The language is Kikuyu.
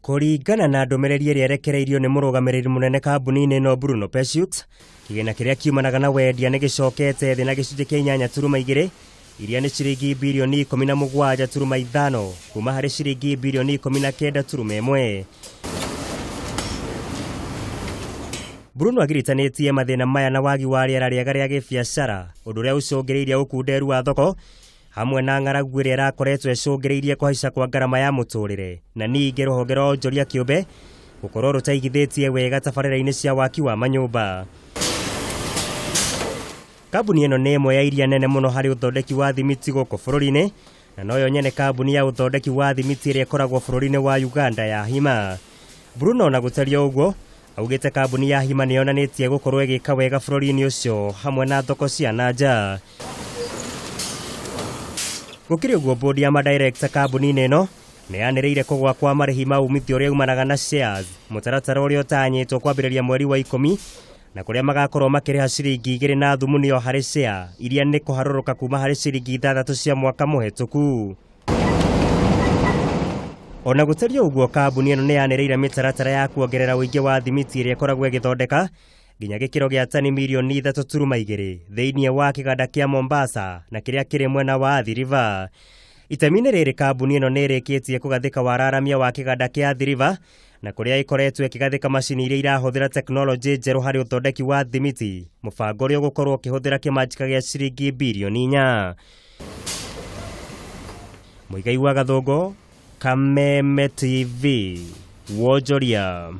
Kũringana na ndũmĩrĩri ĩrĩa ĩrekereirio nĩ mũrũgamĩrĩri mũnene kambuni-inĩ ĩno Bruno Pesiut, kĩgĩna kĩrĩa kiumanaga na wendia nĩ gĩcokete thĩ na gĩcunjĩ kĩa 8.2 iria nĩ ciringi birioni 17.5 kuma harĩ ciringi birioni 19.1. Bruno agiritanĩtie mathĩna maya na wagi wa rĩera rĩega rĩa gĩbiacara, ũndũ ũrĩa ũcũngĩrĩirie ũkunderu wa thoko hamwe na ng'aragu ĩrĩa ĩrakoretwo ĩcũngĩrĩirie kũhaica kwa ngarama ya mũtũrĩre na ningĩ rũhonge rwa onjoria kĩũmbe gũkorwo rũtaigithĩtie wega tabarĩra-inĩ cia waki wa manyũmba. Kambuni ĩno nĩ ĩmwe ya iria nene mũno harĩ ũthondeki wa thimiti gũkũ bũrũri-inĩ na noyo nyene kambuni ya ũthondeki wa thimiti ĩrĩa ĩkoragwo bũrũri-inĩ wa Uganda ya Hima. Bruno ona gũtariĩ ũguo augĩte kambuni ya Hima nĩ yonanĩtie gũkorwo ĩgĩka wega bũrũri-inĩ ũcio hamwe na thoko cia na nja. Gũkĩrĩ ũguo bodi ya madirekta kambuni-inĩ ĩno nĩ yanĩrĩire kũgwa kwa marĩhi ma umithio ũrĩa umanaga na shares, mũtaratara ũrĩa ũtanyĩtwo kwambĩrĩria mweri wa 10 na kũrĩa magakorwo makĩrĩha ciringi 2 na thumuni o harĩ share iria nĩ kũharũrũka kuma harĩ ciringi 6 cia mwaka mũhetũku. Ona gũtariĩ ũguo kambuni ĩno nĩ yanĩrĩire mĩtaratara ya kuongerera ũingĩ wa thimiti ĩrĩa ĩkoragwo ĩgĩthondeka nginya gĩkĩro gĩa tani mirioni 3.2 thĩinĩ wa kĩganda kĩa Mombasa na kĩrĩa kĩrĩ mwena wa Athi River. Itemi-inĩ rĩrĩ kambuni ĩno nĩ ĩrĩkĩtie kũgathĩka wararamia wa kĩganda kĩa Athi River na kũrĩa ĩkoretwo ĩkĩgathĩka macini iria irahũthĩra tekinoronjĩ njerũ harĩ ũthondeki wa thimiti, mũbango ũrĩa ũgũkorwo ũkĩhũthĩra kĩmanjĩka gĩa ciringi birioni 4. Mũigai wa Gathũngũ, Kameme TV, Wonjoria.